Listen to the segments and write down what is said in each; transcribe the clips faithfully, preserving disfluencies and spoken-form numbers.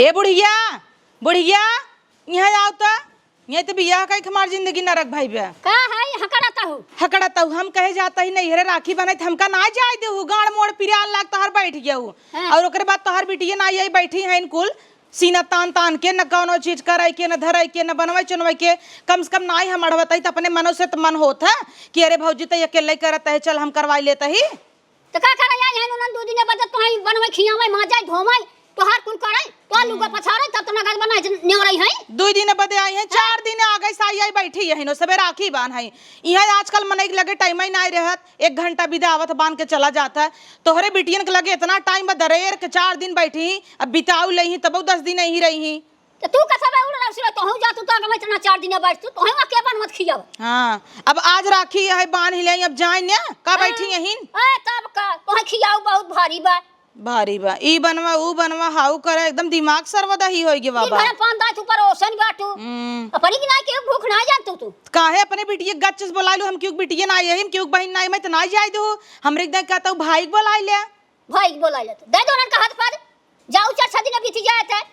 ए बुढ़िया, बुढ़िया, यहाँ आओ त। यहीं त बियाह कइके हमार जिंदगी नरक भई बा। का है, हकड़त हऊ? हकड़त हऊ, हम कहे जात ही नैहरे राखी बन्है त हमका नाहीं जाए देहू, गाड़ मोड़ पिरान लाग तोहर बैठ गयू। हाँ। और ओकरे बाद तोहर बिटिया नाहीं आई, बैठी हैं कुल सीना तान तान के, न कौनो चीज करै के, न धरै के, न बनवै चुनवै के। कम से कम नाहीं हम अढ़वत ही त अपने मनो से त मन होत है कि अरे भौजी त अकेले करत है, चल हम करवाई लेत ही। त का करे आई हन उन्हन दू दिने बदे तोहई बनवै, खियावै, माजै, धोवै, तोहार कुल करै, तोहार लुगा पछारै, तब तो नगद बनाए ज-, नेवरै है। दुई दिने बदे आई हैं, हाँ। चार दिने आगे से आई, आई बैठी यही नो, सबे राखी बान्है। इहाँ आजकल मनई के लगे टाइम ही नाहीं रहत, एक घंटा बिदा आवत बान्ह के चला जात है। तोहरे बिटियन के लगे इतना टाइम बा, दरेर के चार दिन बैठी, अब बिताऊ लेही, तबो दस दिन यहीं रही। त तू कसा बे उड़ रहा सिरा, तोहू जा, तू तो अगमई इतना चार दिन बैठ, तू तोहू के बनवत खियाव। हाँ, अब आज राखी है, बान्ह ले, अब जाए ने, का हाँ। बैठी यहीं? ए, तब का, तोहे खियाऊ बहुत भारी बा। भारी बा, ई बनवा, ऊ बनवा, हाउ करे, एकदम दिमाग सर्वदा ही होई गे दिन बाबा। भर पान दाई तू परोसन बाटू। हम्म। अपनी की नाई केहू भूख नाई जानतू तू। काहे अपने बिटिये गच्च से बोलाइलू, हम केहू बिटिये नाई है, हम केहू बहिन नाई, मैं त नाई जाए दू। हमरे एक दिन कहता हूँ भाई के बोलाई ले। भाई के बोलाई ले, दे दो उन्हन का हाथ पर। जाऊ चार छह दिन बीती जाए थे।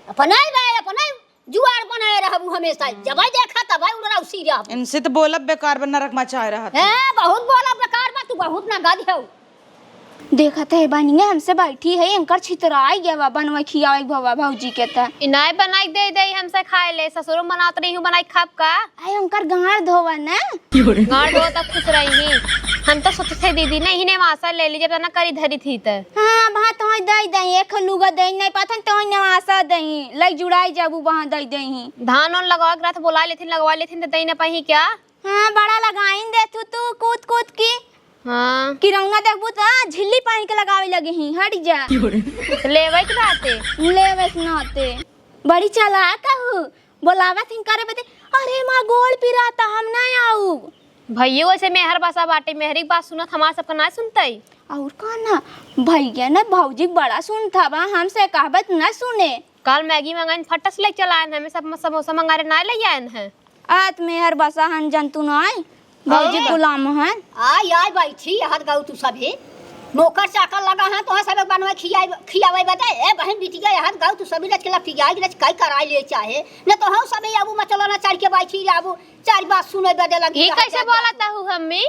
अपने बे, अपने जुआर बनाए रहबू हमेशा। हम्म। जबै देखा तबै उड़रा उसी रहबू। इनसे त बोलब बेकार बा, नरक मचाए रहत है। हैं, बहुत बोलब बेकार बा, तू बहुत नगद हऊ। देखत है बनिया हमसे बैठी है, इनकर छितराई गया बा, बनवै खियावै भवा भौजी के त। ई नाई बनाई दे दे हमसे खाए ले, ससुरो बनावत रही हूँ, बनाई खाब का? आए उनकर गांड धोवा ना। गांड धोवा तब खुश रही। हम तो सोचत है दीदी ने इही नेवासा ले लीजिए, तना करी धरी थी त। हाँ, अब हाँ, तोहई दई दई, एक लुगा दई नहीं पाथन, तोहई नेवासा दई, लई जुड़ाई जाबू, वहाँ दई दई। धान उन लगावे के रहत, बोला लेथिन, लगवा लेथिन, त दई न पाही क्या? हाँ, बड़ा लगाइन देथू तू कूद कूद की। हाँ। किरौना देखबू त झिल्ली पहन के लगावे लगे ही, हट जा। लेवे के रहते। लेवे के नाते। बड़ी चालाक हऊ। बोलावत हिन करे बदे, "अरे माँ, गोड़ पिराता, हम ना आऊ।" भइयो वैसे मेहर बसा बाटे, मेहरी के बात सुनत हमार सबका ना सुनतई। और का ना, भइया ना भौजी के बड़ा सुनता बा, हमसे कहबत ना सुने। कल मैगी मंगाइन, फटस ले चला आयन है, हमें सब समोसा मंगा रहे, ना ले आयन है। आत मेहर बसा हन जंतु नाई, भौजी और? गुलाम हन। आय, आय, बैठी, यहाँ गऊ तू सभी। नौकर चाकर लगा है, तोहे सब बनवे खियाए, खियावे बदे। ए बहिन बिटिया, यहाँ गऊ तू सभी रच के लपटी जाए, रच कई कराई ले चाहे। न तो हम सभी आबू मचलो ना चढ़ के बैठी आबू, चार बात सुने बदे लगी ये रह कैसे जा बोला जाबू। तहू हम्मी?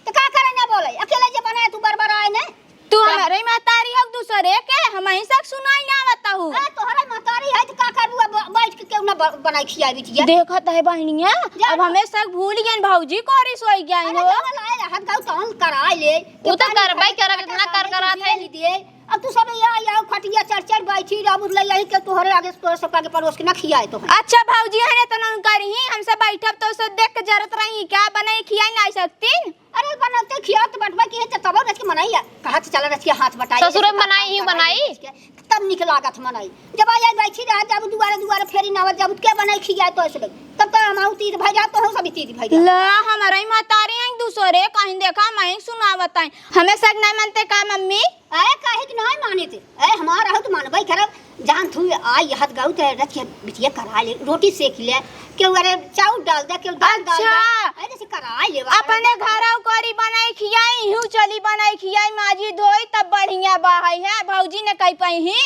तो का करे ना बोले? अकेले जे बनाए तू बरबराए ने। तू का? हमारे महतारी हो दूसरे के, हम ही सक सुनाई ना आवत हऊ। ए, तोहरे महतारी है तो का करबू? अब बैठ के केहू ना ब-, बनाई खियाई बिटिया। देखत है बहिनिया, जा अब ना। हमें सक भूल गयन भौजी कोरी सोई गयन अरे हो। जा ना, लाए रहत गऊ तो हम कराई ले। उ तो करबै करब, इतना कर करात है। ले दिए। अब तू सब या, या खटिया चढ़ चढ़ बैठी रहबू, ले यही के तोहरे आगे, तोहरे सबका आगे परोस के ना खियाए तो है। अच्छा भौजी है ना, तो ना करी, हमसे बैठब तो सब देख के जरत रही, क्या बनाई खियाई ना सकतीन? अरे बनते खियात बटवा की है, तो तब रच के मनाई है। कहा तो चला रच के हाथ बटाई, ससुरे जैसे बनाई ही काम बनाई। करना है, तब निक लागत मनाई। जब आ जाए बैठी रह, जब दुआरे दुआरे फेरी ना आवत, जब के बनाई खियाए तो ऐसे लगे। तब तो हम आऊ तीत भई जात, तो हम सभी तीत भई जात। ला, हमारा ही महतारी है दूसरे, कहीं देखा, मैं ही सुनावत है। हमें सक नहीं मानते का मम्मी? अरे काहे कि नहीं मानित? अरे हमार रहत मानबई करब। जान थू आई हत गऊ ते रच के बिटिया करा ले, रोटी सेक ले, केहू अरे चाउर डाल दे, केहू दाल डाल दे। अच्छा। अरे जैसे करा ले, अपने घर आऊ करी बनाई खियाई, इहू चली बनाई खियाई, माजी धोई, तब बढ़िया बा है, हैं? भौजी ने कही पही।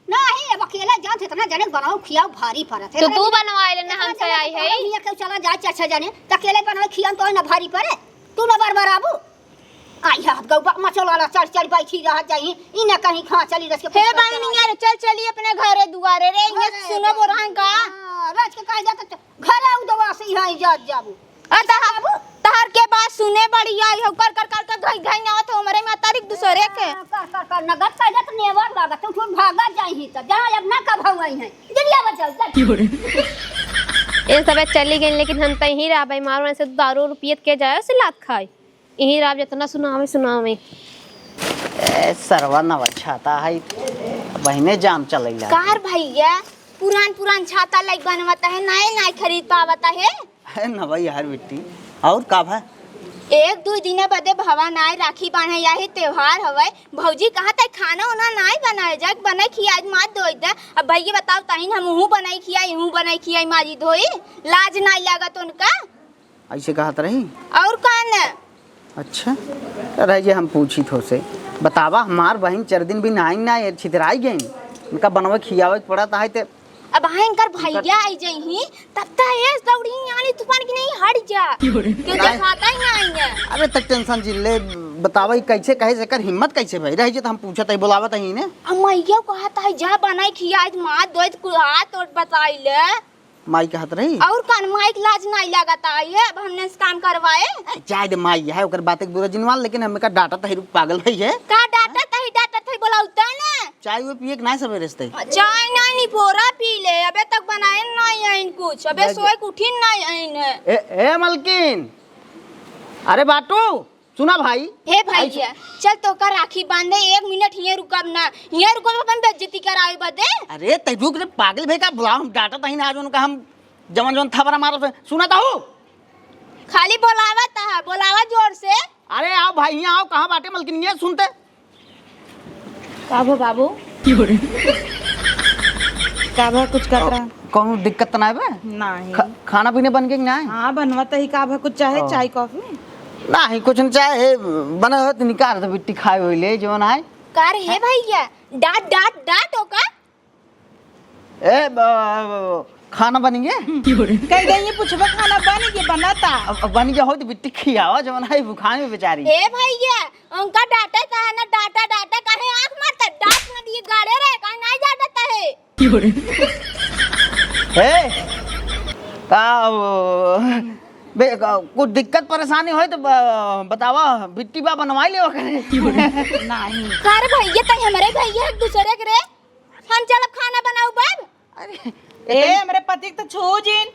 नहीं, अब अकेले जान इतना जने बनाओ खियाओ भारी पड़त है। तो तू बनवाए ले ना, इतना हमसे जने आई तो है। पड़ल हियाँ केहू चला जाए चार छह जने, तो अकेले बनाओ खियाओ तो ना भारी पड़े, तू ना बरबराबू। आई हाथ गऊ बा, मचोला ला चढ़ चढ़ बैठी रह जाई, ई ना कहीं खा चली रस के हे फुसका बहिनी चला। यार, चल चली अपने घरे दुआरे रे, इहाँ अरे सुनो बा-, बोरहन का। हाँ, रच के कह जात, घरे उदवा से यहाँ इजात जाबू। आ तहा-, जाबू? तहार के बात सुने बड़ी आई हो, कर कर कर कर घाई घाई ना तो हमरे महतारी के दूसरे के। हाँ, कर कर कर नगद कह जात नेवर लागत, तू ठूठ भागा जाई ही त, जहाँ अब ना कब हवाई है, जल्दी आवा जाओ, जल्दी। ये सब चली गई, लेकिन हम तो यहीं रहबे, मारो ऐसे दारू उरू पियत के जाए, से लात खाए। यहीं राम जितना सुनावे, सुनावे। ए, सरवा नवा छाता है, बहिने जाम चलैला। कार भैया, पुरान पुरान छाता लाइक बनवता है, नए नए खरीद पावता है। अरे नवा यार बिट्टी, और का भा? एक दुई दिन बदे भवा नाय, राखी बांधे, यही त्योहार हवे। भौजी कहा तै खाना उना नाय बनाए, जाके बनाई खियाई, माज धोई दे। अब भैया बताओ, तहिन हम हूँ बनाई खियाई, हूँ बनाई खियाई, माजी धोई, लाज नाय लागत उनका। ऐसे कहत रही? और का न? अच्छा, रह जे हम पूछी थो से, बतावा, हमार बहिन चार दिन भी नाई ना, ये छितराई गई। इनका बनवे खियावे के पड़त है ते। अब हाँ, इनकर भैया आई जइहीं, तब त ये दौड़ी आनी तूफान की नहीं हट जा। क्यों रे? क्यों नहीं। देखाता ही नहीं है। अरे त tension जिन ले, बतावा ई कैसे कहे से कर हिम्मत कैसे भई? रही जे त हम पूछत है, बुलावत है इन्हें। अब मैया कहत है जा बनाई खियाई, मार दोइत कुल हाथ और बताई ले। माई कहत रही? और कौन माई के लाज नहीं लगता है, अब हमने से काम करवाए? ए, जाए दे माई, है ओकर बात एक बुरा जिनवाल, लेकिन हमें का डांटत है, पागल है ये। का डांटत है, डांटत है, बोला उतना ना। चाय वो पिए के ना सवेरे से? चाय नहीं, निपोरा पी ले, अबे तक बनाए नहीं है कुछ, अबे बैग सोए के उठिन नहीं है। ए, ए मलकिन, अरे बाटू, सुना भाई। हे भाई, आई सु- ये, चल तोका राखी बांधे, एक मिनट हिये रुकब ना, हिये रुकब अपन बेइज्जती करावे बदे। अरे तै रुक रे पागल भई का, बुलावा हम डांटत ही ना, आज उनका हम जवन जवन थपरा मारत है, सुना ताहू? खाली बोलावा ताहा, बोलावा जोर से। अरे आओ भाई, हियाँ आओ, कहाँ बाटे मलकिनिया, सुनते। का भो बाबू? का भा कुछ कहत रहा? कौनो दिक्कत त नाय बा? नाही। खा-, खाना पीना बन गया कि नाही? हाँ, बनवत ही। का भा कुछ चाहे, ओ। चाय, कॉफी? नाही, कुछ न चाहे, बना हो त निकाल दे, बिट्टी खाए होई ले, जवन आए। का रे, हे भैया, डांट, डांट, डांट ओका। ए, ब-, ब-, ब-, खाना बन गया? कह दे, ये पूछबा, खाना बन गया, बनाता। अब, अब बन गया हो त बिट्टी खियावा, जवन है भुखान में बेचारी। ए भैया, उनका डांटे चाहे ना, डांटा, डांटा, काहे आँख मारता? डांट ना दिए गाड़े रे, काहे नहीं डांटता है? हे, का, ओ, बे, का, कुछ दिक्कत परेशानी होई त ब-, बतावा, बिट्टी बा बनवाई लेवा करे। नाही। का रे भैया, तई हमरे भैया एक दूसरे के रे, हम चलब खाना बनाऊ बाब। अरे, ए, इतनी हमरे पति के तो छू जिन।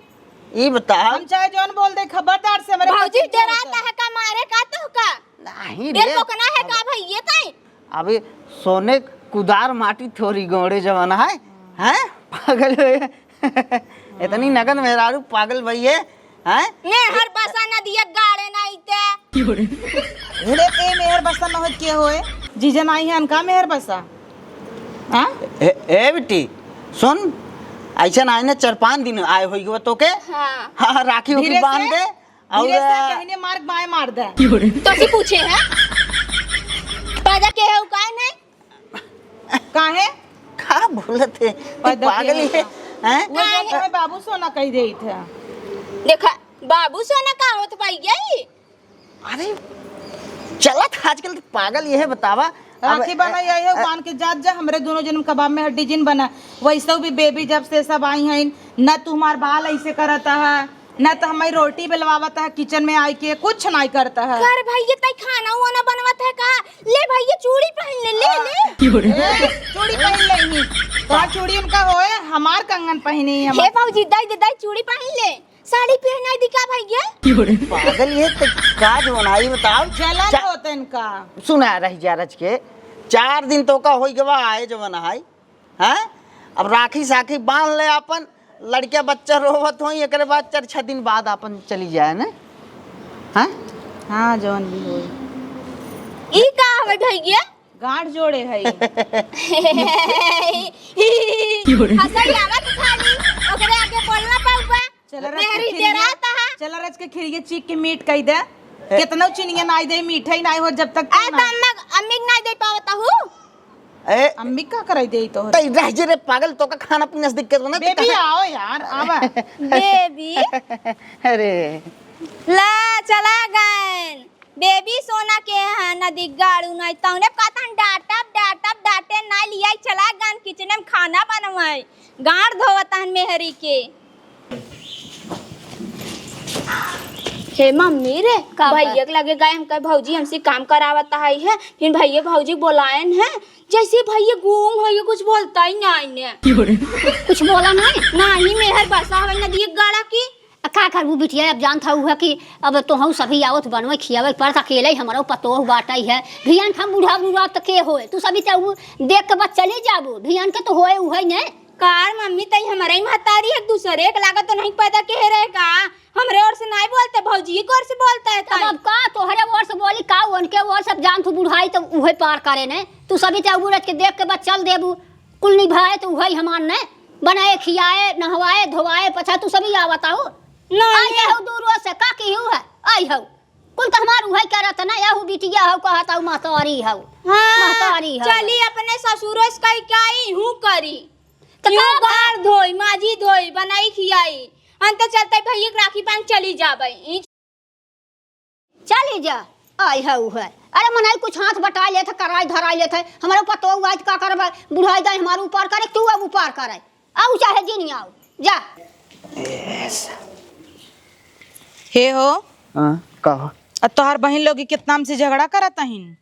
ई बता। हम चाहे जौन बोल दे, खबरदार से हमरे भौजी पति के छू डेरात जिन। है का मारे का तो का? नाही डेर रे। पोकना है का भैया तई? अबे सोने कुदार माटी थोरी गोड़े जमाना है, हैं? पागल है। इतनी नगद मेहरारू पागल भई है, हैं? मेहर बसा नदिया गाड़े नाई ते। अरे ए मेहर बसा न होत के होए? जीजा नाई है अनका मेहर बसा? हाँ? ए, ए बिट्टी, सुन, ऐसे ना आए ना चार पाँच दिन आए होई गवा तोके। हाँ। हाँ, राखी उखी धीरे बांध से, दे। और धीरे से कहने मार बाएं मार दे। तो सी पूछे है? पैदा के है उकाए नहीं? काहे? का बोलत है? तू पैदा पागल के है, है। हैं? वो जो काहे? तुम्हें बाबू सोना कह देत है। देखा, बाबू सोना का होत भाई गई? अरे, चलत आजकल तो पागल ये है, बतावा। अब, राखी बना अ, यही हो, अ, मान के जात जा, हमरे दोनों जन्म कबाब में हड्डी जिन बना। वैसे भी बेबी जब से सब आई हैं, न तुम्हार बाल ऐसे करता है, न तो हमारी रोटी बेलवावत है किचन में आई के, कुछ नहीं करता है। कर भैया, तई खाना वाना बनवत है का? ले भैया, चूड़ी पहन ले, ले, ले। ए, चूड़ी पहन ले ही। का चूड़ी उनका होए, हमार कंगन पहनी है। हे भौजी, दाई दे, दाई चूड़ी पहन ले। साड़ी पहनाई दी का भैया? पागल ये तो का जवन आई बताओ। जलन चा- होत इनका। सुना रही जा रच के, चार दिन तोका होई गवा आए जवन आई, हैं? अब राखी साखी बांध ले आपन, लड़किया बच्चा रोवत होई, एकरे बाद चार छह दिन बाद आपन चली जाए ना, हैं? हाँ, जवन भी होई। ई का हवे भैया? गांठ जोड़े है। हंसई आवत खाली, ओकरे आगे बोलना पउबा। चल रच के मेहरी खिरिया, डेरात है। चल रच के खिरिया चीख के मीठ कई दे। ए। केतनो चिनिया नाई दे, मीठा ही नाई हो जब तक ए, ना। त अम्मा, अम्मी के नाई दे पावता हूँ। ए। अम्मी का कराई दे तो? तई रह जे रे पागल, तोका खाना पीना से दिक्कत बना, तू बेबी कहाँ आओ यार, आवा। बेबी। अरे। ला, चला गए। बेबी सोना के है, ना दिग्गाड़ू, ना तौने कहतन डांटब, डांटब, डांटे ना लिया, चला गन किचन में खाना बनवाई, गांड धोवत हन मेहरी के। हे मम्मी रे, का भैया बात? के लगे गए, हम कहे, "भौजी, हमसे काम करावत आई है," फिर भैया भौजी बोलायन है, जैसे भैया गूंग हो, ये कुछ बोलता ही नहीं ने। कुछ बोला नहीं? नहीं, मेहर बसा हो ना दिए गाड़ा की। आ, का करबू बिटिया, अब जानत हऊ है कि अब तोहू सभी आवत बनवे खियावे पर अकेले ही हमरो पतोह बाटई है। भियान के हम बूढ़ा बूढ़ा त के होए, तू सभी ते उ देख के बस चली जाबू, भियान के तो होए उहे ने। कार मम्मी, तई हमरे ही महतारी है, दूसरे के लागत तो नहीं पैदा के रहे का? हमरे ओर से नहीं बोलते, भौजी के ओर से बोलता है तब ताई। अब का तोहरे ओर से बोली का, उनके ओर से? अब जान तू बुढ़ाई तो उहे पार करे ने, तू सभी ते उ रच के देख के बस चल देबू। कुल निभाए तो उहे हमार ने, बनाए, खियाए, नहवाए, धोवाए, पछा तू सभी आवत हऊ। नहीं। आई हऊ दूर से, का की हऊ है? आई हऊ। कुल त हमार उहइ करत न, यहू बिटिया हउ कहत हउ महतारी हउ। हाँ, महतारी हउ। चली अपने ससुरो से कहि के आई, इहूँ करी। त इहूँ का बा? घर धोई, माजी धोई, बनाई खियाई। हम त चलते भइया के राखी बांध चली जाबइ। ई चली जा, आई हउ है। अरे मनई कुछ हाथ बटाइ लेत है, कराई धराइ लेत है। हमरो पतोहू आइत का करबइ, बुढ़ाइ दइ हमार ऊपर करे, तू अब ऊपर करे। आउ चाहे जिन आउ, जा। हे हो। हाँ, का हो? अब तोहार बहिन लोग कितना हमसे झगड़ा करत हइन।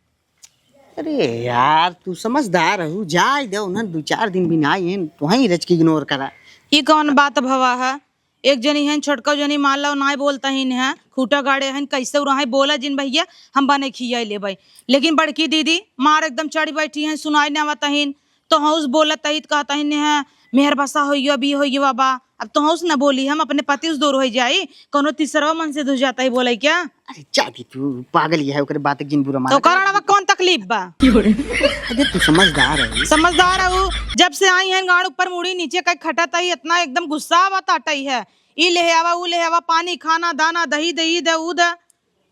अरे यार, तू समझदार हउ, जाए दे उन्हन, दू चार दिन भी ना आइन, तोहई रच के ignore करा। ई कौन बात भवा है? एक जनी हइन, छोटका जनी मान लो, नाय बोलत हइन है, खूँटा गाड़े हइन, कैसे उ रहइ, बोला जिन भइया, हम बने खियाइ लेबइ। लेकिन बड़की दीदी मार एकदम चढ़ि बैठी हइन, सुनाइ न आवत हइन, तोहउस बोलत ही त कहत ही, "नेह, मेहर बसा होइयो, अब ई होइयो बाबा।" अब तोहउस न बोली, हम अपने पति उस दूर होइ जाई, कउनो तीसरवा मन से धुस जात ही बोलइ क्या? अरे जा दी तू, पागल ही है, ओकरे बात के जिन बुरा तो माना। कारण अब कौन तकलीफ बा? अरे तू समझदार है। समझदार हउ, जब से आई हैं गाड़ ऊपर मुड़ी नीचे कइ खटत ही, इतना एकदम गुस्सा आवत आटइ है, ई लेहे आवा, ऊ लेहे आवा, पानी, खाना, दाना, दही, दही, दे, ऊ दे।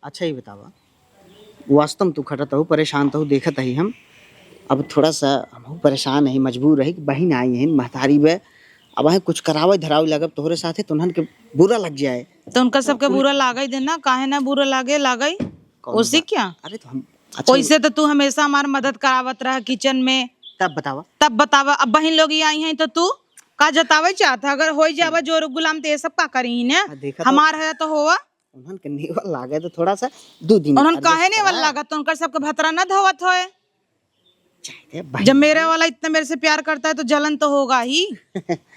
अच्छा, ई बतावा, वास्तव में तू खटत हउ, परेशान त हउ, देखत ही हम। अब थोड़ा सा हमहू परेशान ही, मजबूर ही कि बहिन आई हइन, महतारी बे। अब अहें कुछ करावइ धरावइ लागब तोहरे साथे, त उन्हन के बुरा लग जाए। त उनका सबके बुरा लागइ देना, काहे ना बुरा लागे, लागइ। कौन ओसे बात? क्या? अरे त हम अच्छा ओइसे त तू हमेशा हमार मदद करावत रहा किचन में। तब बतावा। तब बतावा, अब बहिन लोग ई आई हइन त तू का जतावइ चाहत ह? अगर होइ जावा जोर गुलाम त ये सब का करी ने? हाँ, देखा त हमार है त होवा। उन्हन के नेवल लागे त थोड़ा सा दू दिन उन्हन adjust काहे नेवल करा। लागत? त उनकर सबके भतरा न धोवत होए। चाहे दे बहिन। जब मेरे वाला इतना मेरे से प्यार करता है तो जलन तो होगा ही।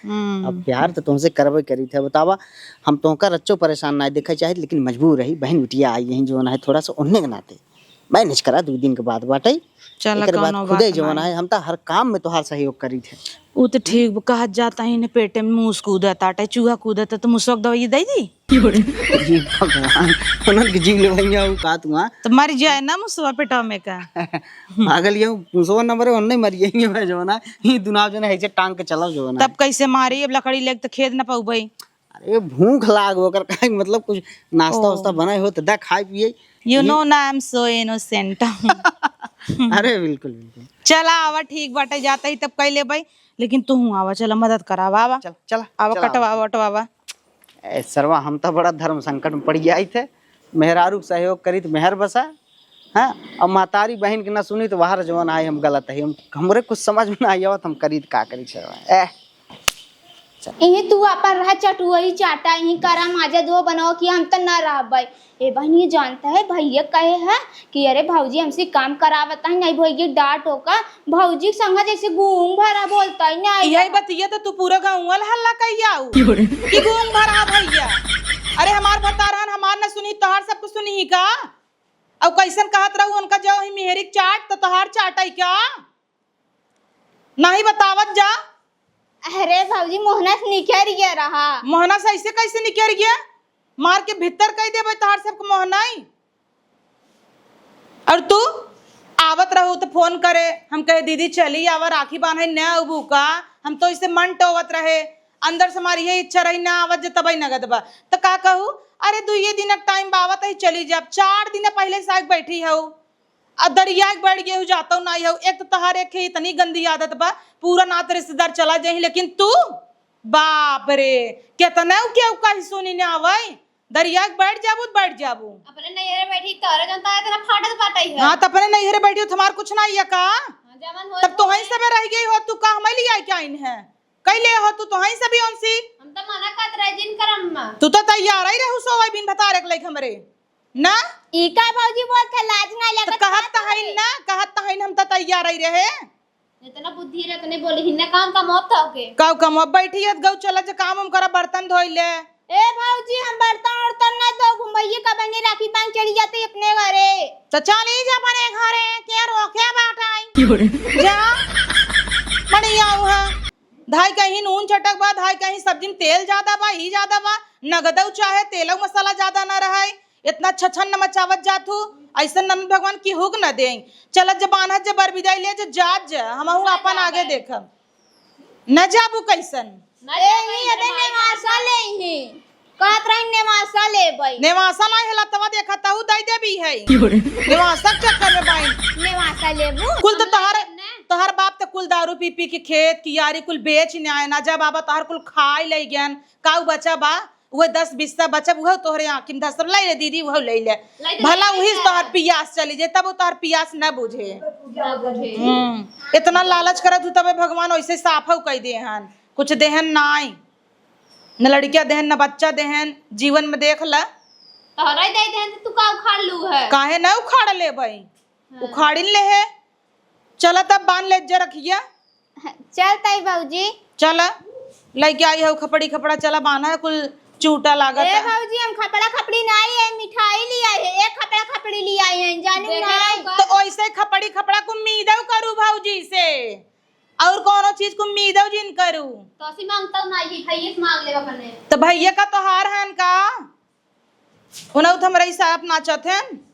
हम्म। अब प्यार त तोहसे करबइ करी थे, बतावा, हम तोहका रच्चो परेशान नाहीं देखइ चाहित, लेकिन मजबूर ही, बहिन बिटिया आई हइन जउन है, थोड़ा सा ओन्हने के नाते manage करा, दू दिन के बात बाटइ। चल, एकर बाद कउनो खुदे बात जउन नाहीं। है, हम त हर काम में तोहार सहयोग करी थे। उ त ठीक बा, कहत जात ही ने पेटे में मूस कूदत आटे, चूहा कूदत, त मूसवा के दवाई दइ दी? हे भगवान, उन्हन के जीव लेवइया हउ का तू, हाँ? त मरि जाए ना मूसवा पेटवा में का। पागल ही हउ, मूसवा न मरे, ओन्हने मरि जाइए भाई जउन है, ई दुनाव जउन है, ऐसे टांग के चलाओ जउन है। तब कैसे मारी, अब लकड़ी लेके त खेत न पउबइ। अरे भूख लाग ओकर, काहे मतलब कुछ नाश्ता ओ। वास्ता बनाए हो त दा खाए पिए। You ये know ना, I am so innocent। अरे बिल्कुल, बिल्कुल। चला आवा, ठीक बाटे, जात ही तब कइ लेबइ, लेकिन तुहूँ आवा, चला मदद करावा, आवा। चल, चला, आवा, चला, कटवा, आवा। वटवावा। ए, सरवा, हम त बड़ा धर्म संकट में पड़ि जाइत है। मेहरारू के सहयोग करी त मेहर बसा। हाँ, अब महतारी बहिन के न सुनी त वहर जउन आए हम गलत है। हम, हमरे कुछ समझ में नाहीं आवत, हम करी त का करी सरवा। ए, इही तू आपन रह चटुअरी चाटा, इही करा माजा धो बनाओ कि हम त न रहबइ। ए बहिनी, जानत है भइया कहे है कि अरे भौजी हमसे काम करावत है, नाहीं भइया डांट ओका, भौजी के संग जैसे गूंग भरा बोलत है, नाहीं यही बतिया त तू पूरा गाँव वाला हल्ला कइ आऊ कि गूंग भरा भइया। अरे हमार भतारहन हमार न सुनी, तोहार सबके सुनी ही का? अउ कैसन कहत रहू उनका जो ही मेहरी के चाट त तोहार चाटइ का? नाहीं बतावत जा। अरे भौजी, मोहना से निकरि गया रहा। मोहना से ऐसे कैसे निकरि गया? मार के भित्तर कइ देबइ तोहार सबके मोहनइ। अउर तू आवत रहू त फोन करे, हम कहे, "दीदी चली आवा, राखी बान्हे न अउबू का?" हम तो इसे मन टोवत रहे, अंदर से हमार इहे इच्छा रही, "न आवत जे तबइ नगद बा।" त का कहू, "अरे दुइये दिन क टाइम बा, आवत ही चली जाब।" चार दिन पहिले से आके बैठी हऊ। आ दरिया के बैठ गए हो, जातो नाई हो। एक तो तहार एक इतनी गंदी आदत बा, पूरा नात रिश्तेदार चला जाही, लेकिन तू, बाप रे, केतना उ केहू कही सुनी ना आवै। दरिया के बैठ जाबू त बैठ जाबू। अपने नैहरे बैठी तोहरे जनता इतना फाटत बाटै है। हाँ, त अपने नैहरे बैठी हो, त हमार कुछ नाई है का? हाँ, जवन होई तब तो होई। वहीं सबे रह गई हो, तू का हमें लिया क्या इन है? कैले हो तू तो हई सभी ओनसी। हम तो मना करत रहे जिन करम में। तू तो तैयार ही रहू सोवे बिन भतारे के लइक हमरे। ना? ई का भौजी बोलत है, लाज ना तो लगत कहत बात त हई है। ना, कहत त हई हम तो तैयार ही रहे। जितना बुद्धि रहे उतने बोली, हिन्ने काम का मौत था के। काऊ का मौत बैठी है, गऊ चला जे काम हम करा, बर्तन धोई ले। ए भौजी, हम बर्तन उर्तन ना धो, घुमैये का बनी राखी बांध चली जाती अपने घरे। तो चली जा अपने घरे, के रोके बाटाई। जा, बढ़िया हुआ। धाई कहीं नून चटक बा, धाई कहीं सब्जी में तेल ज्यादा बा, ई ज्यादा बा, नगदऊ चाहे तेलऊ मसाला ज्यादा ना रहे, इतना छछन न मचावत जात हूँ, ऐसन ननद भगवान की हुक न दें। चलत जब आनत जब बर विदाई ले जब जात जा, हमहू आपन आगे देखब। न जाबू कैसन? ए, ही अबे नेवासा ले ही। कहत रही नेवासा लेबै। नेवासा नाहीं है, लतवा देखत हऊ, दइ देबी है। नेवासा के चक्कर में बाइन। नेवासा लेबू? कुल तो हम तोहर, लेब ने। तोहर बाप तो कुल दारू पी पी के खेत कियारी कुल बेच ने आए ना, जब आबा तोहर कुल खाइ लइ गयन। काउ बचा बा? उहे दस बीस सा बचब, उहे तोहरे आँखी में धसब, लइ ले दीदी, उहे लइ ले। लइ ले, भला लइ उही ले। तोहर पियास चली जाए, तब वो तोहर पियास न बुझे। ना बुझे। हम्म, इतना लालच करत हू, तबे भगवान वैसे साफउ कइ देहन, कुछ देहन नाई, न लड़किया देहन, न बच्चा देहन, जीवन में देख ल। तोहरा ही दे देहन, तो तू का उखाड़ लू है? काहे न उखाड़ लेबइ? हाँ। उखाड़िन ले है। चला तब बांध ले जा रखिया। चल तई भौजी। चला, लइके आई हऊ खपड़ी खपड़ा, चला बांधा है, कुल चूटा लागत ए है। भौजी, हम खपड़ा खपड़ी ना आई है, मिठाई ले आई है, एक खपड़ा खपड़ी ले आई है, जानी देखे नाई। रहो तो ओइसे खपड़ी खपड़ा को उम्मीदउ करू भौजी से, और कौनो चीज को उम्मीदउ जिन करू। तो असी मांगता ना, ये भैया से मांग लेवा कने। तो भैया का तोहार हन का? उनहु तो हमरे साथ नाचत हैं।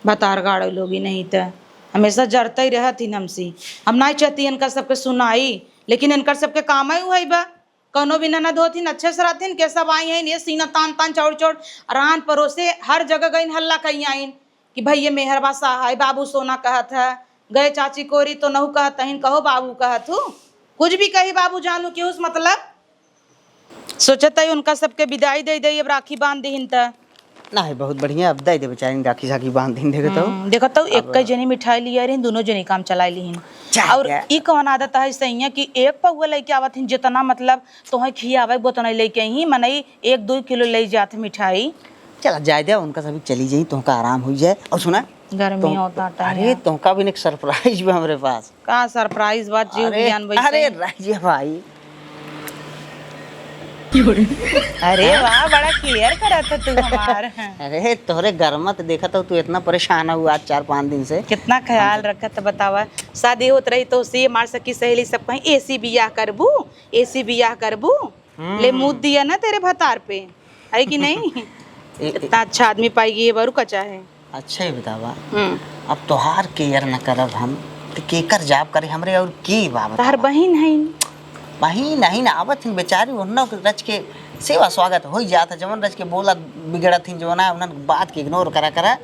बतार गाड़ो लोगी नहीं त हमेशा जरते ही रहत ही हमसी। हम नहीं चाहती इनका सबके सुनाई, लेकिन इनकर सबके काम ही उहई बा। कौनो भी ननद होथिन, अच्छे से रहथिन, के सब आई हैं, ये सीना तान तान चौड़ चौड़, रान परोसे हर जगह गइन हल्ला कई आइन कि भैया मेहरबा साहब, बाबू सोना कहत है, गए चाची कोरी तो नहु कहत हइन, कहो बाबू कहत हूँ, कुछ भी कही बाबू जानू कि उस मतलब सोचत हई उनका सबके विदाई दे दे, अब राखी बांध दिहिन त। ना है, बहुत बढ़िया, अब दे दे बेचारी राखी साखी बांध दिन, देखत हऊ। हम्म, देखत हऊ, अब एक जनी मिठाई लिया रही, दोनों जनी काम चला लिहिन। चाहे और क्या? ई कौन आदत है सैया कि एक पौवा लेके आवत हिन, जितना मतलब तोहे खियावे बोतना लेके ही, मनई एक दो किलो ले जात है मिठाई। चला जाए दे, उनका सभी चली जाई, तुमका आराम हो जाए। और सुना, गर्मी तुम, होता time अरे, है। तुमका भी एक surprise बा हमरे पास। का surprise बा, जीव अरे, ज्ञान वैसे। अरे, राजे भाई। अरे वाह, बड़ा care करत है तू हमार। अरे, तोहरे गरमत देखत हऊ, तू इतना परेशान हऊ आज चार पाँच दिन से। कितना ख्याल हमसे। रखत है, बतावा। शादी होत रही तो उसी हमार सखी सहेली सब कहीं, "एसी बियाह करबू, एसी बियाह करबू।" हम्म। ले मुँह दिया ना तेरे भतार पे, है कि नहीं? ए, ए, इतना अच्छा आदमी पाई गई है, बरू का चाहे। अच्छा ही बतावा, हम्म। अब तोहार care न करब हम, तो केकर जाब करे हमरे, और के बा बतावा? तोहार बहिन है। बहिन नहीं ना, आवत हिन बेचारी, उन्नो के रच के सेवा स्वागत हो जात है, जवन रच के बोलत बिगड़त हिन, जवन है, उन्हन बात के ignore करा करा,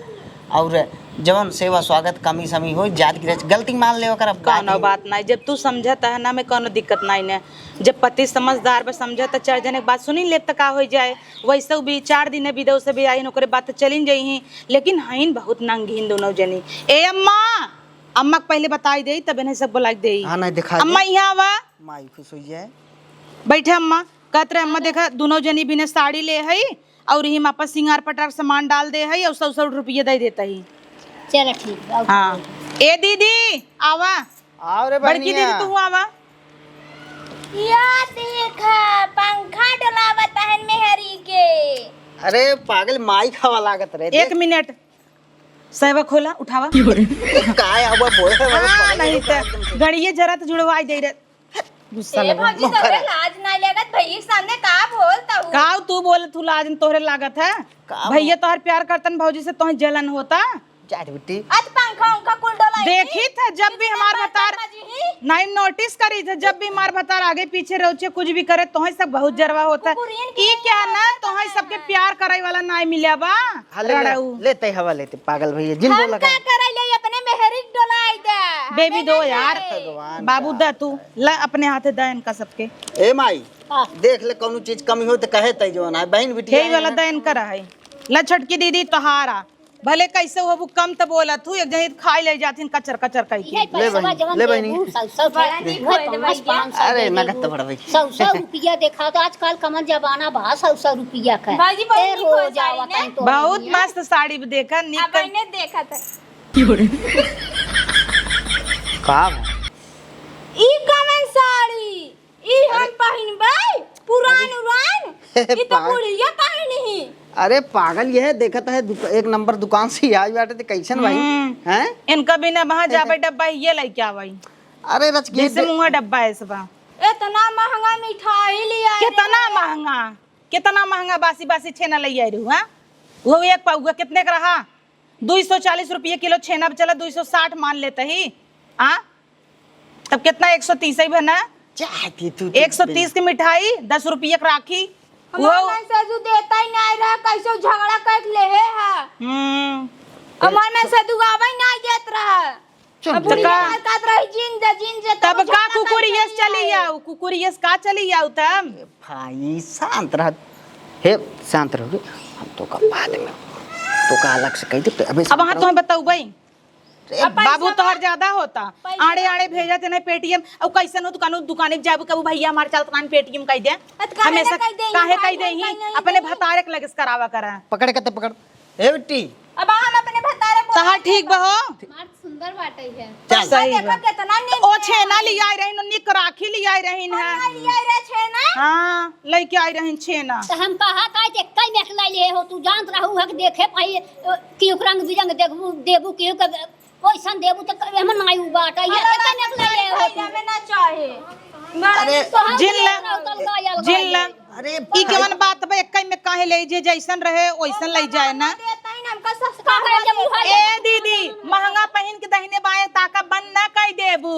और जवन सेवा स्वागत कमी समी हो, जात की रच गलती मान लेवा करा, बात कौनो ही बात नहीं, जब तू समझत है ना, में कौनो दिक्कत नहीं ने। जब पति समझदार बा, समझत, त चार जने के बात सुनी लेत, त का हो जाए? वैसे भी चार दिन बिदेव से भी आइन, ओकरे बात त चलिन जइहीं, लेकिन हइन बहुत नंगहीन दोनों जनी। ए अम्मा, अम्मा के पहले बताई देई, तब इन्हें सब बुलाई देई। हाँ, नहीं, दिखाई अम्मा, दे। यहाँ आवा। माई खुश हो जाए। बैठे अम्मा। कहत रहे, "अम्मा, देखा, दोनों जनी बिना साड़ी ले हई और हिम आपस सिंगार पटार सामान डाल दे हई और सौ सौ रुपये दे देता ही।" चलो, ठीक बा। हाँ। ए दीदी, आवा। आओ रे बड़की बहिनिया। दीदी, तू आवा। या देखा, पंखा डोलावत हन मेहरी के। अरे पागल, माई खावा लागत रे, एक देख। मिनट, सैवा खोला, उठावा। काय आवा बोले रे, हाँ, पागल नहीं है तो एकदम से। गड़िए जरा तो जुड़वाई दे रे। गुस्सा ए लगा। भौजी, तोरे लाज ना लगत, भैया के सामने का बोलता हूँ? काउ तू बोलत हूँ, लाज तोहरे लागत है? का भैया बोल- तोहर प्यार करतन, भौजी से तोहे जलन होता। जा रे बेटी। अत पंखा उंखा कुल डोलाई। देखी था जब भी हमार भतार नहीं notice करी था, जब भी हमार भतार आगे पीछे रोचे कुछ भी करे, तोहे सब बहुत जरवा होता। कुकुरियन के ई क्या ना, तोहे सबके प्यार करे वाला नाई मिला बा। हाँ, ले, ले, रड़ऊ। लेते हवा लेते, पागल भैया, जिन हम बोला का का? करे ले, अपने मेहरी के डोलाई दे। बेबी हमें दो नहीं यार। चाहे। भगवान बाबू का। दा तू, ला अपने हाथे दा इनका सबके। ए माई, हाँ। देख ले, कौनो चीज कमी हो तो कहे तई जवन है, बहिन बिटिया यही वाला है। दा इनका रहे। ला छोटकी दीदी तोहारा, भले कैसे हो, वो कम तो बोला तू, एक जनी खाई ले जाथिन कचर कचर कह के। इहे ले पैसवा बहिनी, जवन ले बहिनी। देबू, सौ सौ बड़ा निक होई तो भाई। पाँच सौ अरे, दे नगद देबू। तो बड़ा भाई। सौ सौ रुपया देखा तो आजकल कमन जमाना बा, सौ सौ रुपया का। भाई जी, बहुत ए, निक होई रोज साड़ी आवत ने। हैं तो बहुत बहिनिया। मस्त साड़ी भी देखा, निक अब कर- इन्हें देखा था। का बा? ई कमन साड़ी? ई हम पहिनबै? पुरान अरे। उरान? ई तो पागल। बुढ़िया पहिनी ही। अरे पागल, यह देखत है दुक-, एक नंबर दुकान से आई बाटे, ते कैसन भाई? हम्म। हैं? इनका बिना वहाँ जाबे डब्बा ये लेके आवई। अरे रच के जैसे दे- मुँह डब्बा है सब। इतना महंगा मिठाई लिया रे। कितना महंगा? कितना महंगा बासी बासी छेना ले आई रहू, हाँ? वो एक पौवा कितने का रहा? दुई सौ चालीस रुपये किलो छेना, अब चला दुई सौ साठ मान लेते ही, हाँ? तब कितना? एक सौ तीस ही बना। चाहती तू तो एक सौ तीस की मिठाई, दस रुपये की राखी। हमार वो मन से तू देता ही नहीं रहा, कैसे झगड़ा कर ले है। हम्म। हमार मन से तू आवे ही नहीं देत रहा। चुप। अब बुढ़िया का? हरकत रही, जीन दे, जीन दे, तब तब का झगड़ा कुकुर कर यस ले चली आए। आऊ, कुकुर यस का चली आऊ तब? ए भाई, शांत रह। हे, शांत रह रे। हम तो का बाद में, तो का अलग से कह दे, अबे अब शांत वहाँ रह। तुम्हें बताऊ भाई। ए, अब पैसा बाबू बा-, तोहर ज्यादा होता। पैसा आड़े बा-, आड़े भेजत है ना Paytm। अब कैसन हो दुकान, दुकाने जाबू कबू भैया हमार चलत कान Paytm कह दे। अत काहे हमेशा ना कह दे, काहे भाई, कह दे ही? कह दे ही। अपने भतारे के लगे से करावा करा। पकड़ के तो पकड़। ए बिट्टी। अब हम अपने भतारे बोल तहार ठीक बा हो? मार सुंदर बाटे है। चल। सही देखा बा। कितना नीक ओ छेना लियाई रहिन, निक राखी लियाई रहिन है। कौन लियाई रहे छेना? हाँ, लइके आई रहिन छेना। तो हम कहा का जे कई में लाई ले हो, तू जानत रहू है कि देखे पाई, अ, कि ओकरा रंग बिरंग देखबू, देबू कि ओकर ओइसन देबू त कबे हम नाई उ बाटा, ये अरे, केतना निकले ले हो तू? हमें ना चाहे। अरे, तो हम जिन ये ला, उतल का आयल जिन ला। भाई। अरे, ई केवन बात बा, एक्कै में काहे ले जे जैसन रहे, ओइसन ले जाए ना। देता ही ना, हमका सस्ता का करे जब उठा ए ले। दीदी, महंगा पहिन के दहिने बाएं ताका बंद ना कई देबू।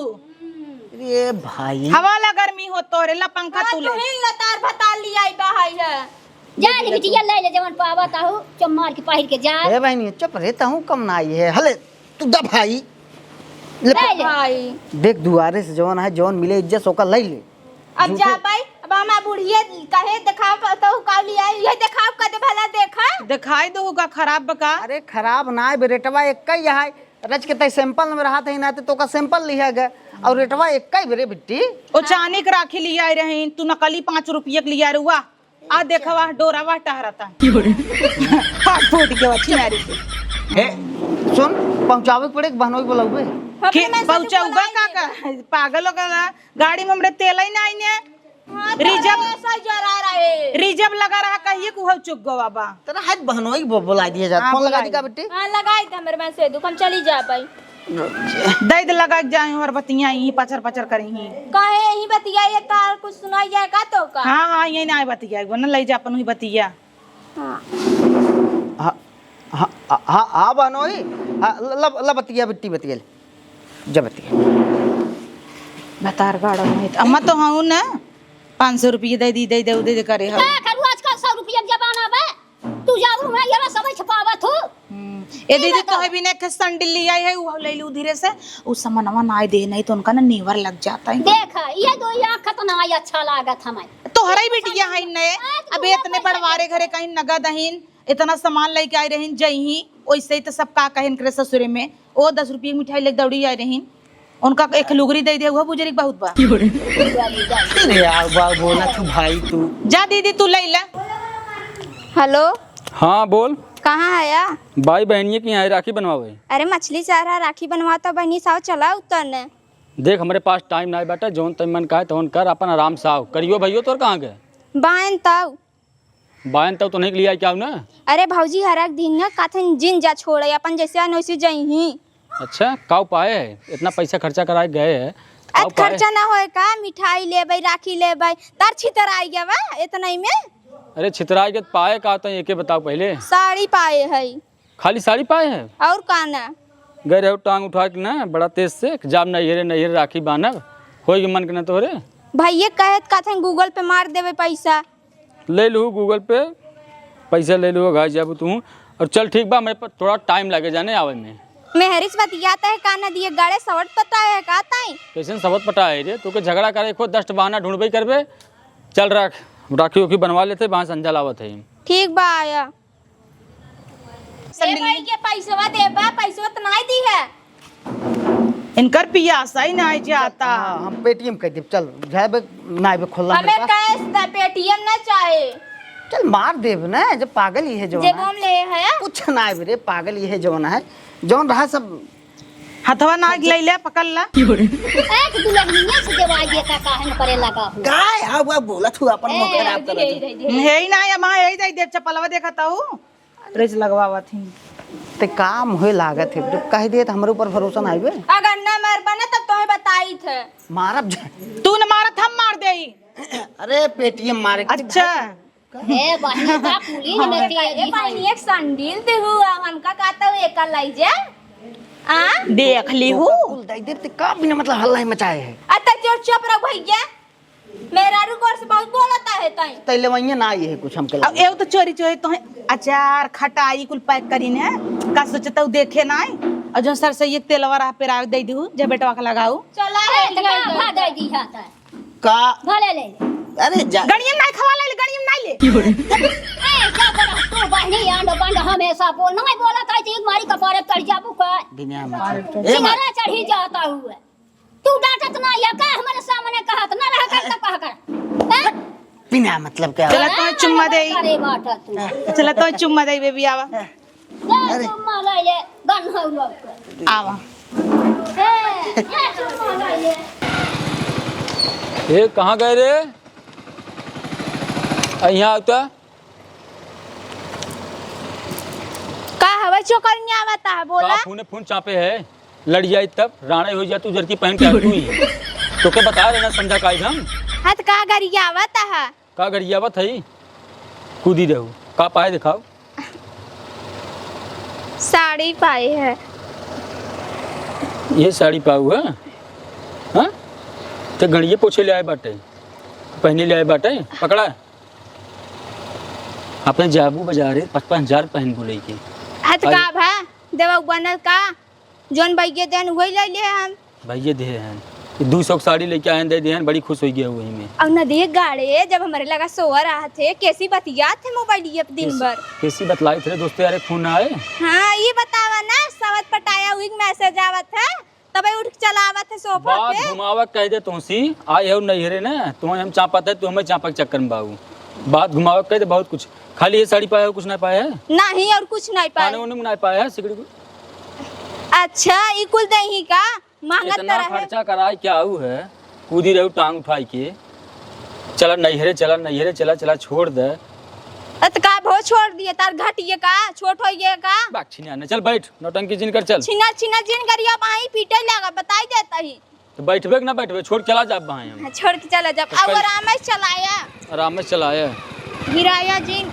ए भाई। हवा ला गर्मी हो तोरे, ला पंखा हाँ, तू ले। तू ही लतार भतार लियाई बा है। जा रे बिटिया, ले ले जवन पावा ताहू, चुप मार के पहिर के जा। ए बहिनी, चुप रे, तहूँ कम ना आई है। हले, तू दा भाई। ले ले ले। भाई। देख, दुआरे से जवन है, जवन मिले इज्जत से ओका ले ले। अब झूठे जा भाई, अब हमार बुढ़िया कहे देखाव तो का लिया, ये देखाव कर दे भला देखा। दिखाई दो का खराब बा का? अरे खराब ना है, रेटवा एक्कै है। रच के तय sample में रहत है ना, तो तोका sample लिहा गए। और रेटवा एक्कै बे रे बिट्टी। ओ चानी के राखी लिया रही, तू नकली पाँच रुपया के लिया रुआ। आ देखवा, डोरावा टहरता। हाथ फूट गया छिनारी के। हे, सुन, पहुँचावे के पड़े, बहनोई बोलावे। के पहुँचाऊगा का, का? पागल हो गया, गाड़ी में हमरे तेल ही ना आईने। हाँ, तो रिजर्व ऐसा जरा रहे। रिजर्व लगा रहा, कहिए कि उहौ चुक गवा बा। तेरा हाथ बहनोई बो-, बोला दिया जात। हाँ, फोन लगा दी का बेटी? हाँ, लगाई दे हमरे में से दुख, हम चली जा पाई। दे दे लगा के जाए और बतिया यहीं पचर पचर करी ही। काहे यहीं बतिया, ये तार कुछ सुनाई जाए का तो का? हाँ, हाँ, यहीं ना आए बतिया, वो ना ले जा अपन ही बतिया। हाँ। हाँ, हाँ, हाँ, हाँ, बहनोई। हाँ, ल-, ल-, ल बतिया, बिट्टी बतिया ले। जा बतिया। बतार गाड़ो नहीं। अम्मा तो हूँ ना, पाँच सौ रुपये दे दी, दे दे, दे दे करे हूँ। का करू, आजकल सौ रुपया के जमाना बा। तू जाबू ना, ये सब छपावत हो। हम्म। ए दीदी, तो है बिना के संडिल ले आई है, वो ले लू धीरे से। उ समनवा ना दे, नहीं तो उनका ना नेवर लग जाता है। देख, ये दो आँख तो ना अच्छा लागत हमें। तोहरा ही बिटिया है नए। आज अब तू इतने पैसा बड़वारे घरे कहीं नगद अहिन, इतना सामान लेके आई रहिन, जइही, ओइसे ही तो सब का कहे इनकरे ससुरे में। ओ दस रुपये की मिठाई लेके दौड़ी आई रहिन, उनका एक लुगरी दे दे, वो बुजुर्ग बहुत बा। अरे यार, बा-, बोला तू भाई तू। जा दीदी, तू ले ले। हेलो। हाँ, बोल। कहाँ है या? भाई बहनिया की यहाँ राखी बनवावे। अरे, मछली चाह रहा, राखी बनवाता बहनी, साव चला उतरने। देख, हमरे पास टाइम नाई बाटे, जौन तन मन काहे तौन कर, अपन आराम से आओ। करियो भइयो तोर कहाँ के? बायन ताऊ। बायन तब तो नहीं लिया क्या ना? अरे भौजी, हर एक दिन न कथन जिन जा छोड़े, अपन जैसे आन वैसे जइही। अच्छा, काऊ पाए है? इतना पैसा खर्चा कराए गए है, काऊ अत पाए? खर्चा ना होए का? मिठाई लेबै, राखी लेबै, तार छितर आई गया बा इतना ही में। अरे छितराई के पाए का तो एके बताओ पहले। साड़ी पाए है। खाली साड़ी पाए है? और का ना? गए रहो टांग उठा के ना बड़ा तेज से, जाब नैहरे नैहरे राखी बांधब, होई के मन के ना तोहरे। भैया कहत कथन Google पे मार देवे पैसा। ले लू Google पे, पैसा ले लू, घाई जाबू तू। और चल ठीक बा, मेरे पर थोड़ा टाइम लगे जाने आवे में। मेहरिस बतियात है का ना दिए गड़े सवट पटाए है का ताई? कैसन सवट पटाए रे? तू के झगड़ा करे खो दस बहाना ढूंढबे करबे। चल रख, राखी उखी बनवा लेते, वहाँ संजल आवत है। ठीक बा, आया। ए भाई के पैसवा देबा, पैसवा त नाई दी है। इनकर पियासा ही नाई जाता। हाँ, हम Paytm कर देब, चल, जाए बे, नाई बे खोलना हमें मेरे पास। Cash दा, Paytm ना चाहे। चल, मार देब ना, जब पागल ही है जो जेब ना। हम ले है। कुछ नाई बे रे, पागल ही है जो ना है, जौन रहा सब। हथवा ना ले ले, पकड़ ला। एक दुल्हनिया से देवाई ये का काहे न करे लगा हो? काय? हाँ, वो बोला तू अपन ए, मुंह खराब कर दे, दे, दे। हे ही ना, ये माँ, हे ही दे, दे, चपलवा देखा ताऊ। रेज लगवावत ही। ते काम होए लागत है, जब कह दे तो हमरे ऊपर भरोसा ना आइबे। अगर ना मरबा ना तब तोहे बताई थे। मारब जा। तू न मारत, हम मार देई। अरे Paytm मारे के अच्छा। ए बहिनी का कुली न बेटी ए बहिनी एक संडील देहु, हमका कहता हूँ एक लाई जे। आ? देख ली हूँ। कुल दे दे ते का बिना मतलब हल्ला ही मचाए है। अत्ता जो चुप रह भैया। मेहरारू गोर से बहुत बोलता है। तैं। तैले वहीं ना आई है कुछ हमके अब लगे। एव तो चोरी चोरी तो है, अचार, खटाई कुल पैक करीन है। का सोचत हूँ देखे ना आई। और जो सरसोई एक तेलवा रहा पेराव दे दू, जब बेटवा के लगाऊ। चला ए, है, तो का दे भा दे। दे दी है तो। का? भले ले ले। अरे जा। गणियम नाई खवा ले, गणियम नाई ले। ए, क्या बोला तू बहनी, आंड बंड हमेशा बोल, नहीं बोला था, एक मारी कपारे चढ़ जाबू का। बिना मतलब। ए माँ। सिंगारा चढ़ी जाता हुआ। तू डांटत ना या का, हमारे सामने कहत ना रहा कर, तब कहा कर। हैं? बिना मतलब क्या? चला तो चुम्मा दे। करे बाटा तू। चला तो चुम्मा दे, बेबी, आवा। ले अरे। चुम्मा ले ले, गन्हौ लोग के। आवा। ए, ए, चुम्मा ले ले। ए, कहाँ गए रे? आ, यहाँ आवता। का हवा चोकर नहीं आवता है, बोला? का फूने फून चापे है? लड़ जाई तब, राणे हो जा तू, जरकी पहन के आ तू ही। तोके बता रहे ना, समझा काहे हम? हाँ, तो का गरियावत है? का गरियावत है? कूदी रहू। का पाए दिखाओ। साड़ी पाए है। ये साड़ी पाऊ है? हाँ? तो गणिये पोछे ले आए बाटे, पहने ले आए बाटे, पकड़ा। अपने जाबू बाजारे पचपन हजार पहन बोले के। हाँ, तो आई। का भा? देवा बनल का? जौन भैया देन वही ले लिए हम। भैया दे हैं। ये दू सौ के साड़ी लेके आए हैं, दे दे हैं, बड़ी खुश हो गया वही में। और न देख गाड़े, जब हमारे लगा सोआ रहा थे, कैसी बतियात थे मोबाइल ये दिन कैसी, भर। कैसी बतलाई थे दोस्तों यार, एक फोन आए। हाँ, ये बतावा ना, सवत पटाया हुई मैसेज आवत है, तब उठ के चला आवत है सोफा बात पे। घुमावा कह दे तुमसी, आए हो नैहरे ना, तुम्हें हम चापत है, तू हमें चापक चक्कर में बाबू। बात घुमावा कह दे बहुत कुछ। खाली ये साड़ी पाया हो, कुछ नहीं पाया है? नहीं, और कुछ नहीं पाया। खाने उन्हें नहीं पाया है, सिगरेट को? अच्छा, ई कुल दही का? मांगत इतना तरह है। खर्चा कराए क्या आऊ है? कूदी रहू टांग उठाई के। चला नैहरे, चला नैहरे, चला, चला, छोड़ दे। अत का भो छोड़ दिए, तार घटिए का, छोट होइए का? बात छिना न, चल बैठ, नौटंकी जिन कर, चल। छिना, छिना जिन करिया, अब आई पीटे लगा, बताई देता ही। तो बैठबे कि ना बैठबे, छोड़ के चला जाब भाई हम। हाँ, छोड़ के चला जाब। तो अब कल आराम से चलाया। आराम से चलाया। गिराया जिन।